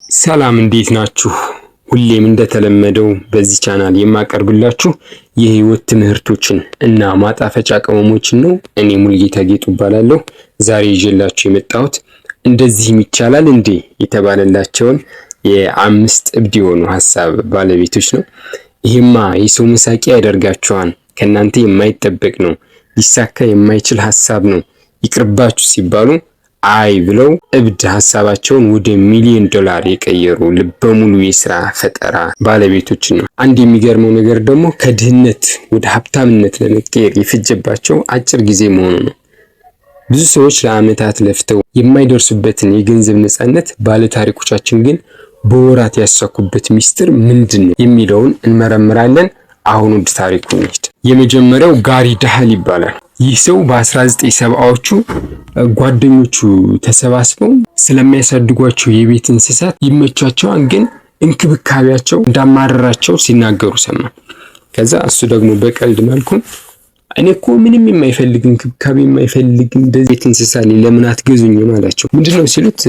ሰላም፣ እንዴት ናችሁ? ሁሌም እንደተለመደው በዚህ ቻናል የማቀርብላችሁ የህይወት ትምህርቶችን እና ማጣፈጫ ቅመሞችን ነው። እኔ ሙልጌታ ጌጡ እባላለሁ። ዛሬ ይዤላችሁ የመጣሁት እንደዚህም ይቻላል እንዴ የተባለላቸውን የአምስት እብድ የሆኑ ሀሳብ ባለቤቶች ነው። ይሄማ የሰው መሳቂያ ያደርጋችኋል፣ ከእናንተ የማይጠበቅ ነው፣ ሊሳካ የማይችል ሀሳብ ነው፣ ይቅርባችሁ ሲባሉ አይ ብለው እብድ ሀሳባቸውን ወደ ሚሊዮን ዶላር የቀየሩ ልበሙሉ የስራ ፈጠራ ባለቤቶችን ነው። አንድ የሚገርመው ነገር ደግሞ ከድህነት ወደ ሀብታምነት ለመቀየር የፈጀባቸው አጭር ጊዜ መሆኑ ነው። ብዙ ሰዎች ለዓመታት ለፍተው የማይደርሱበትን የገንዘብ ነፃነት ባለታሪኮቻችን ግን በወራት ያሳኩበት ሚስጥር ምንድን ነው የሚለውን እንመረምራለን። አሁን ወደ ታሪኩ እንሂድ። የመጀመሪያው ጋሪ ዳህል ይባላል። ይህ ሰው በ1970ዎቹ ጓደኞቹ ተሰባስበው ስለሚያሳድጓቸው የቤት እንስሳት ይመቻቸዋል፣ ግን እንክብካቤያቸው እንዳማረራቸው ሲናገሩ ሰማ። ከዛ እሱ ደግሞ በቀልድ መልኩ እኔ እኮ ምንም የማይፈልግ እንክብካቤ የማይፈልግ እንደዚህ ቤት እንስሳ ለምን አትገዙኝም አላቸው። ምንድነው ሲሉት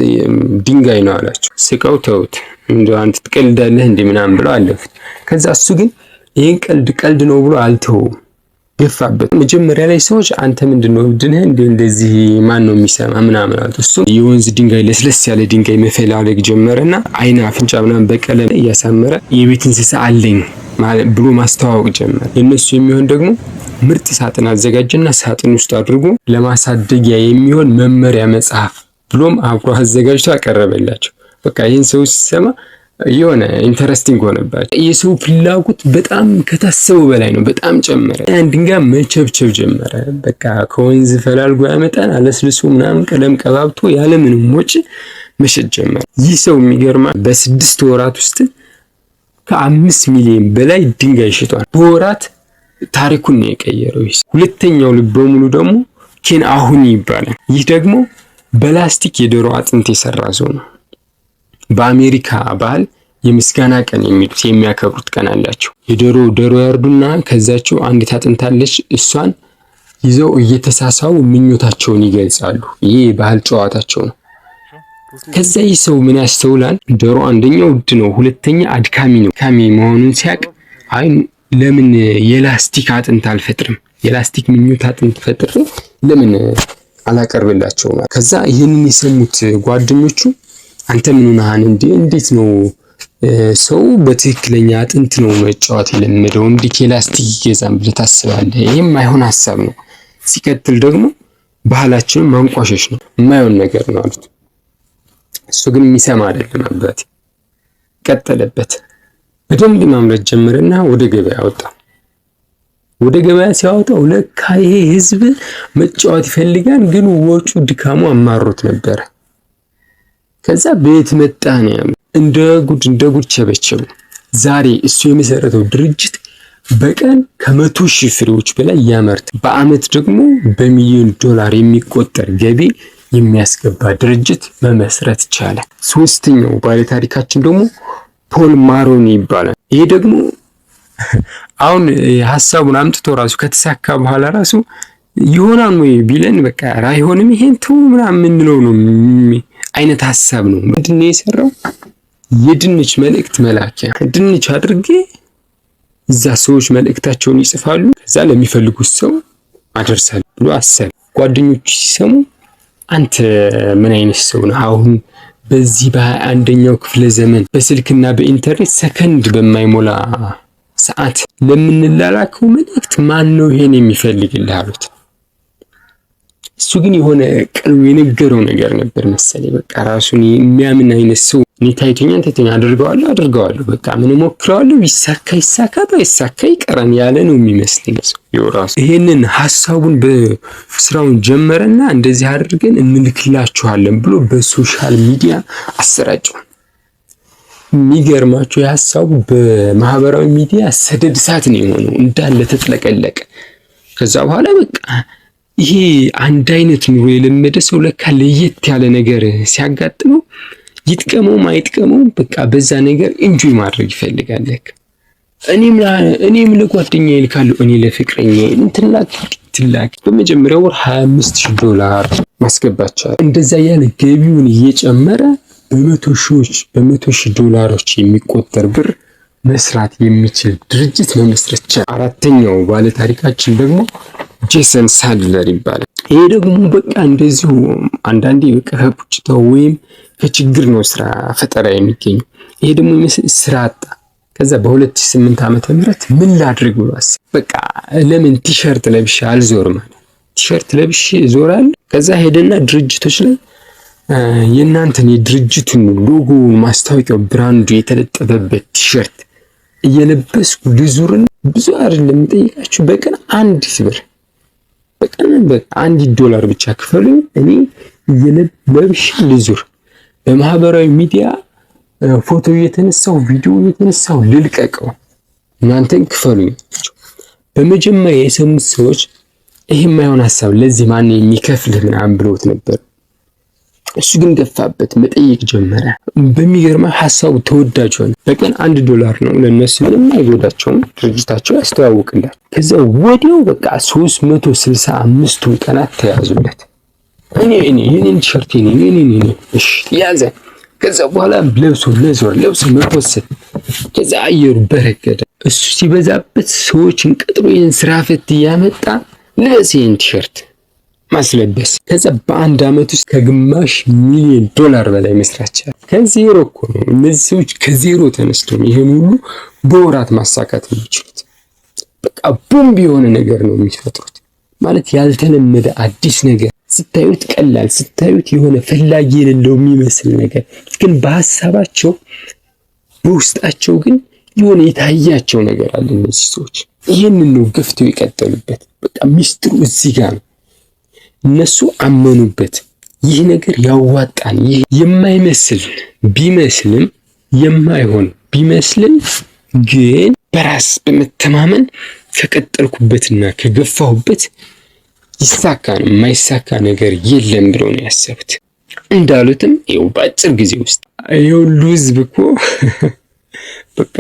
ድንጋይ ነው አላቸው። ስቀው ተውት፣ እንደው አንተ ትቀልዳለህ እንዴ ምናምን ብለው አለፉት። ከዛ እሱ ግን ይህን ቀልድ ቀልድ ነው ብሎ አልተወውም፣ ገፋበት። መጀመሪያ ላይ ሰዎች አንተ ምንድነው ድንህ እንዴ እንደዚህ ማን ነው የሚሰማ ምናምን አሉት። እሱ የወንዝ ድንጋይ ለስለስ ያለ ድንጋይ መፈላለግ ጀመረና አይን አፍንጫ ምናምን በቀለም እያሳመረ የቤት እንስሳ አለኝ ብሎ ማስተዋወቅ ጀመረ። ለእነሱ የሚሆን ደግሞ ምርጥ ሳጥን አዘጋጀና ሳጥን ውስጥ አድርጎ ለማሳደጊያ የሚሆን መመሪያ መጽሐፍ ብሎም አብሮ አዘጋጅቶ አቀረበላቸው። በቃ ይህን ሰው ሲሰማ የሆነ interesting ሆነባቸው። የሰው ፍላጎት በጣም ከታሰበው በላይ ነው፣ በጣም ጨመረ። ያን ድንጋይ መቸብቸብ ጀመረ። በቃ ከወንዝ ፈላልጎ ያመጣን አለስልሶ ምናምን ቀለም ቀባብቶ ያለምንም ወጪ መሸጥ ጀመረ። ይህ ሰው የሚገርማ በ6 ወራት ውስጥ ከ5 ሚሊዮን በላይ ድንጋይ ሽጧል። በወራት ታሪኩን ነው የቀየረው። ይህ ሁለተኛው ልበ ሙሉ ደግሞ ኬን አሁኒ ይባላል። ይህ ደግሞ በላስቲክ የዶሮ አጥንት የሰራ ሰው ነው። በአሜሪካ ባህል የምስጋና ቀን የሚሉት የሚያከብሩት ቀን አላቸው። የዶሮ ዶሮ ያርዱና ከዛቸው አንዲት አጥንት አለች። እሷን ይዘው እየተሳሳቡ ምኞታቸውን ይገልጻሉ። ይህ የባህል ጨዋታቸው ነው። ከዛ ይህ ሰው ምን ያስተውላል? ዶሮ አንደኛ ውድ ነው፣ ሁለተኛ አድካሚ ነው። አድካሚ መሆኑን ሲያቅ አይ ለምን የላስቲክ አጥንት አልፈጥርም? የላስቲክ ምኞት አጥንት ፈጥሬ ለምን አላቀርብላቸውም? ከዛ ይህንን የሰሙት ጓደኞቹ አንተ ምን ሆነሃል እንዴ? እንዴት ነው ሰው በትክክለኛ አጥንት ነው መጫወት የለመደው፣ እንዴት የላስቲክ ይገዛም ብለህ ታስባለህ? ይህም የማይሆን ሀሳብ ነው። ሲቀጥል ደግሞ ባህላችንን ማንቋሸሽ ነው፣ የማይሆን ነገር ነው አሉት። እሱ ግን የሚሰማ አይደለም። አባቴ ቀጠለበት። በደንብ ማምረት ጀመረና ወደ ገበያ አወጣ። ወደ ገበያ ሲያወጣው ለካ ይሄ ህዝብ መጫወት ይፈልጋል፣ ግን ወጩ ድካሙ አማሮት ነበረ። ከዛ ቤት መጣ ነው ያለው። እንደ ጉድ እንደ ጉድ ቸበቸቡ። ዛሬ እሱ የመሰረተው ድርጅት በቀን ከ100,000 ፍሬዎች በላይ ያመርት፣ በአመት ደግሞ በሚሊዮን ዶላር የሚቆጠር ገቢ የሚያስገባ ድርጅት መመስረት ቻለ። ሶስተኛው ባለታሪካችን ደግሞ ፖል ማሮኒ ይባላል። ይሄ ደግሞ አሁን ሀሳቡን አምጥቶ ራሱ ከተሳካ በኋላ ራሱ ይሆናል ወይ ቢለን በቃ አይሆንም ይሄን ተው ምናምን የምንለው ነው አይነት ሀሳብ ነው። ምንድን ነው የሰራው? የድንች መልእክት መላኪያ ድንች አድርጌ እዛ ሰዎች መልእክታቸውን ይጽፋሉ፣ ከዛ ለሚፈልጉት ሰው አደርሳለሁ ብሎ አሰበ። ጓደኞቹ ሲሰሙ አንተ ምን አይነት ሰው ነው? አሁን በዚህ በ21ኛው ክፍለ ዘመን በስልክና በኢንተርኔት ሰከንድ በማይሞላ ሰዓት ለምንላላከው መልእክት ማን ነው ይሄን የሚፈልግልህ አሉት። እሱ ግን የሆነ ቀልቡ የነገረው ነገር ነበር መሰለኝ። በቃ ራሱን የሚያምን አይነት ሰው እኔ ታይቶኛል ታይቶኛል አድርገዋለሁ አድርገዋለሁ በቃ ምን እሞክረዋለሁ፣ ይሳካ ይሳካ ባይሳካ ይቀራል ያለ ነው የሚመስለኝ ሰው ራሱ። ይሄንን ሀሳቡን በስራውን ጀመረና እንደዚህ አድርገን እንልክላችኋለን ብሎ በ social media አሰራጨው። የሚገርማቸው የሀሳቡ በማህበራዊ ሚዲያ ሰደድ እሳት ነው የሆነው፣ እንዳለ ተጥለቀለቀ። ከዛ በኋላ በቃ ይሄ አንድ አይነት ኑሮ የለመደ ሰው ለካ ለየት ያለ ነገር ሲያጋጥመው ይጥቀመውም አይጥቀመውም በቃ በዛ ነገር enjoy ማድረግ ይፈልጋል። ለካ እኔም ለጓደኛዬ እልካለሁ፣ እኔ ለፍቅረኛዬ እንትን ላክ ትላክ። በመጀመሪያው ወር 25,000 ዶላር ማስገባት ቻለ። እንደዛ ያለ ገቢውን እየጨመረ በመቶ ሺዎች፣ በመቶ ሺህ ዶላሮች የሚቆጠር ብር መስራት የሚችል ድርጅት መመስረት ቻለ። አራተኛው ባለ ታሪካችን ደግሞ ጄሰን ሳድለር ይባላል። ይሄ ደግሞ በቃ እንደዚሁ አንዳንዴ በቃ ከቁጭታው ወይም ከችግር ነው ስራ ፈጠራ የሚገኘው። ይሄ ደግሞ ይመስል ስራ አጣ። ከዛ በ2008 ዓመተ ምህረት ምን ላድርግ ብሎ አሰበ። በቃ ለምን ቲሸርት ለብሼ አልዞርም አለ። ቲሸርት ለብሼ እዞራለሁ። ከዛ ሄደና ድርጅቶች ላይ የእናንተን የድርጅቱን ሎጎ፣ ማስታወቂያው፣ brand ኡ የተለጠፈበት ቲሸርት እየለበስኩ ልዙርን፣ ብዙ አይደለም የምጠይቃችሁ፣ በቀን 1 ብር፣ በቀን 1 ዶላር ብቻ ክፈሉኝ፣ እኔ እየለበሽ ልዙር፣ በማህበራዊ ሚዲያ ፎቶ እየተነሳው ቪዲዮ እየተነሳው ልልቀቀው፣ እናንተን ክፈሉኝ። በመጀመሪያ የሰሙት ሰዎች ይሄ የማይሆን ሀሳብ፣ ለዚህ ማን የሚከፍልህ ምናምን ብለውት ነበር። እሱ ግን ገፋበት፣ መጠየቅ ጀመረ። በሚገርመው ሀሳቡ ተወዳጅ ሆነ። በቀን 1 ዶላር ነው፣ ለእነሱ ምንም አይጎዳቸውም፣ ድርጅታቸው ያስተዋውቅላቸው። ከዛ ወዲያው በቃ 365ቱን ቀናት ተያዙለት። እኔ እኔ የኔን ቲሸርት፣ እኔ እኔ እኔ፣ እሺ ያዘ። ከዛ በኋላ ለብሶ መዞር፣ ለብሶ መፖሰት፣ ከዛ አየሩ በረገደ። እሱ ሲበዛበት ሰዎችን ቀጥሮ ይህን ስራ ፈት እያመጣ ልበስ ይህን ቲሸርት ማስለበስ። ከዛ በአንድ ዓመት ውስጥ ከግማሽ ሚሊዮን ዶላር በላይ መስራት ቻለ። ከዜሮ እኮ ነው። እነዚህ ሰዎች ከዜሮ ተነስተው ይህን ሁሉ በወራት ማሳካት የሚችሉት። በቃ ቦምብ የሆነ ነገር ነው የሚፈጥሩት። ማለት ያልተለመደ አዲስ ነገር፣ ስታዩት ቀላል፣ ስታዩት የሆነ ፈላጊ የሌለው የሚመስል ነገር ግን በሀሳባቸው በውስጣቸው ግን የሆነ የታያቸው ነገር አለ። እነዚህ ሰዎች ይህንን ነው ገፍተው የቀጠሉበት። በቃ ሚስጥሩ እዚህ ጋር ነው። እነሱ አመኑበት። ይህ ነገር ያዋጣን፣ ይህ የማይመስል ቢመስልም፣ የማይሆን ቢመስልም ግን በራስ በመተማመን ከቀጠልኩበትና ከገፋሁበት ይሳካ ነው፣ የማይሳካ ነገር የለም ብለው ነው ያሰቡት። እንዳሉትም ይኸው በአጭር ጊዜ ውስጥ ይሄ ሁሉ ህዝብ እኮ በቃ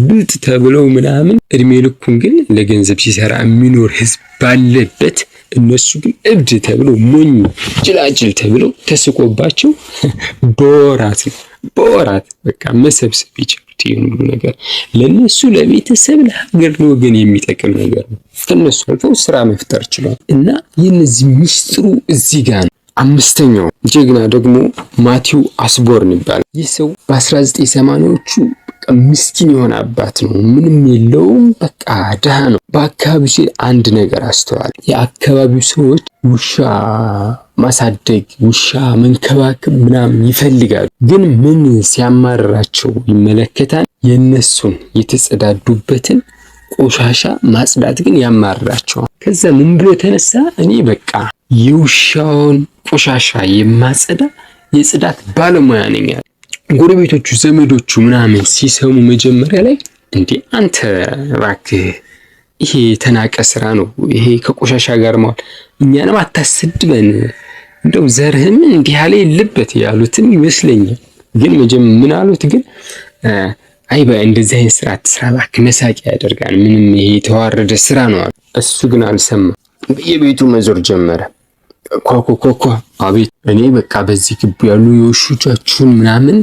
ብልጥ ተብለው ምናምን እድሜ ልኩን ግን ለገንዘብ ሲሰራ የሚኖር ህዝብ ባለበት እነሱ ግን እብድ ተብለው፣ ሞኝ ጅላጅል ተብለው ተስቆባቸው በወራት ነው፣ በወራት በቃ መሰብሰብ የቻሉት ይህን ሁሉ ነገር። ለነሱ፣ ለቤተሰብ፣ ለሀገር፣ ለወገን የሚጠቅም ነገር ነው። ከነሱ አልፈው ስራ መፍጠር ችለዋል። እና የነዚህ ሚስጥሩ እዚህ ጋር ነው። አምስተኛው ጀግና ደግሞ ማቲው አስቦርን ይባላል። ይህ ሰው በ1980ዎቹ ምስኪን የሆነ አባት ነው። ምንም የለውም። በቃ ድሃ ነው። በአካባቢው ሲል አንድ ነገር አስተዋል። የአካባቢው ሰዎች ውሻ ማሳደግ፣ ውሻ መንከባከብ ምናምን ይፈልጋሉ። ግን ምን ሲያማርራቸው ይመለከታል። የእነሱን የተጸዳዱበትን ቆሻሻ ማጽዳት ግን ያማርራቸዋል። ከዛ ምን ብሎ የተነሳ እኔ በቃ የውሻውን ቆሻሻ የማጸዳ የጽዳት ባለሙያ ነኝ። ጎረቤቶቹ፣ ዘመዶቹ ምናምን ሲሰሙ መጀመሪያ ላይ እንዴ አንተ እባክህ ይሄ የተናቀ ስራ ነው፣ ይሄ ከቆሻሻ ጋር መዋል፣ እኛንም አታሰድበን፣ እንደው ዘርህም እንዲህ ያለ የለበት ያሉትም ይመስለኛል። ግን ምን አሉት ግን አይ እንደዚህ አይነት ስራ አትስራ እባክህ፣ መሳቂያ ያደርጋል፣ ምንም ይሄ የተዋረደ ስራ ነው አሉ። እሱ ግን አልሰማም። በየቤቱ መዞር ጀመረ። ኳኳ ኳኳ፣ አቤት፣ እኔ በቃ በዚህ ግቢ ያሉ የውሾቻችሁን ምናምን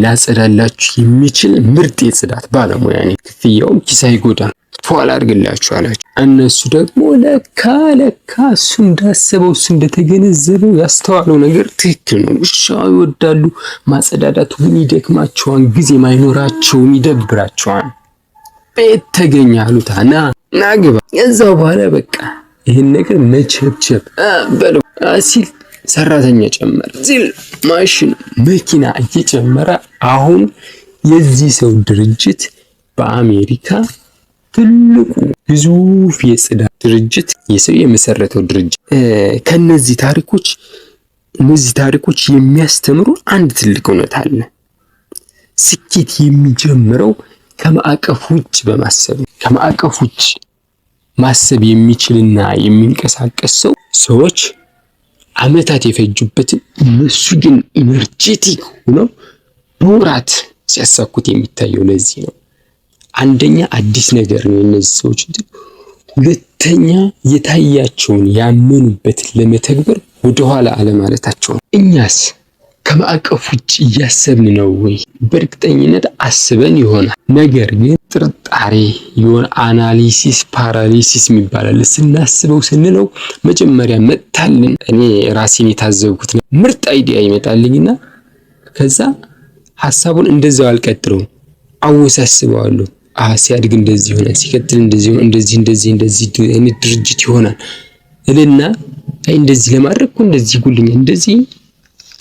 ላጸዳላችሁ የሚችል ምርጥ የጽዳት ባለሙያ ነኝ፣ ክፍያውም ኪስ አይጎዳም፣ ፏ ላድርግላችሁ አላቸው። እነሱ ደግሞ ለካ ለካ እሱ እንዳሰበው፣ እሱ እንደተገነዘበው ያስተዋለው ነገር ትክክል ነው። ውሻ ይወዳሉ፣ ማጸዳዳቱ ግን ይደክማቸዋል፣ ጊዜ ማይኖራቸውም፣ ይደብራቸዋል። ቤት ተገኘ አሉታ፣ ና ና ግባ። ከዛው በኋላ በቃ ይህን ነገር መቸብቸብ በለው ሲል ሰራተኛ ጨመረ ሲል ማሽን መኪና እየጨመረ አሁን የዚህ ሰው ድርጅት በአሜሪካ ትልቁ ግዙፍ የጽዳት ድርጅት የሰው የመሰረተው ድርጅት። ከነዚህ ታሪኮች እነዚህ ታሪኮች የሚያስተምሩ አንድ ትልቅ እውነት አለ። ስኬት የሚጀምረው ከማዕቀፍ ውጭ በማሰብ፣ ከማዕቀፍ ውጭ ማሰብ የሚችልና የሚንቀሳቀስ ሰው ሰዎች አመታት የፈጁበትን እነሱ ግን energetic ሆነው በወራት ሲያሳኩት የሚታየው ለዚህ ነው። አንደኛ አዲስ ነገር ነው የእነዚህ ሰዎች እንትን፣ ሁለተኛ የታያቸውን ያመኑበትን ለመተግበር ወደኋላ አለማለታቸው ነው። እኛስ ከማዕቀፍ ውጭ እያሰብን ነው ወይ? በእርግጠኝነት አስበን ይሆናል። ነገር ግን ጥርጣሬ የሆነ analysis paralysis የሚባል ስናስበው ስንለው መጀመሪያ መጥታልን፣ እኔ ራሴን የታዘብኩት ምርጥ idea ይመጣልኝና ከዛ ሀሳቡን እንደዛው አልቀጥለውም፣ አወሳስበዋለሁ። ሲያድግ እንደዚህ ይሆናል፣ ሲቀጥል እንደዚህ ይሆናል፣ እንደዚህ እንደዚህ እንደዚህ አይነት ድርጅት ይሆናል እልና አይ እንደዚህ ለማድረግ እኮ እንደዚህ ይጉልኛል፣ እንደዚህ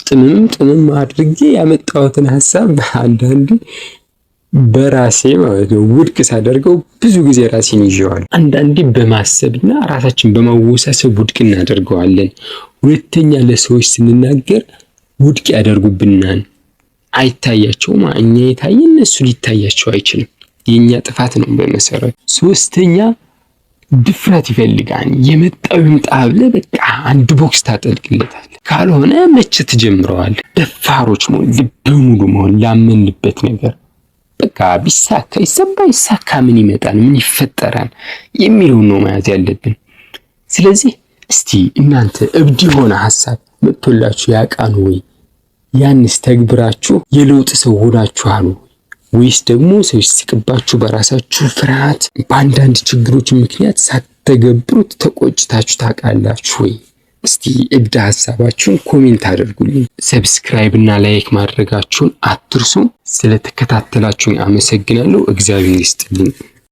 ጥምም ጥምም አድርጌ ያመጣሁትን ሀሳብ አንዳንዴ በራሴ ማለት ነው ውድቅ ሳደርገው ብዙ ጊዜ ራሴን ይዤዋለሁ። አንዳንዴ በማሰብና ራሳችን በማወሳሰብ ውድቅ እናደርገዋለን። ሁለተኛ ለሰዎች ስንናገር ውድቅ ያደርጉብናል። አይታያቸውም። እኛ የታየ እነሱ ሊታያቸው አይችልም። የእኛ ጥፋት ነው በመሰረቱ። ሶስተኛ ድፍረት ይፈልጋል። የመጣው ይምጣ ብለህ በቃ አንድ ቦክስ ታጠልቅለታል። ካልሆነ መቼ ትጀምረዋል? ደፋሮች መሆን፣ ልበ ሙሉ መሆን ላመንበት ነገር በቃ ቢሳካ ይሰባ ይሳካ ምን ይመጣል ምን ይፈጠራል የሚለውን ነው መያዝ ያለብን። ስለዚህ እስቲ እናንተ እብድ የሆነ ሀሳብ መጥቶላችሁ ያውቃል ወይ? ያንስ ተግብራችሁ የለውጥ ሰው ሆናችኋል ወይስ ደግሞ ሰው ሲስቅባችሁ በራሳችሁ ፍርሃት በአንዳንድ ችግሮች ምክንያት ሳትተገብሩት ተቆጭታችሁ ታውቃላችሁ ወይ? እስቲ እብድ ሀሳባችሁን comment አድርጉልኝ። Subscribe እና like ማድረጋችሁን አትርሱ። ስለተከታተላችሁኝ አመሰግናለሁ። እግዚአብሔር ይስጥልኝ።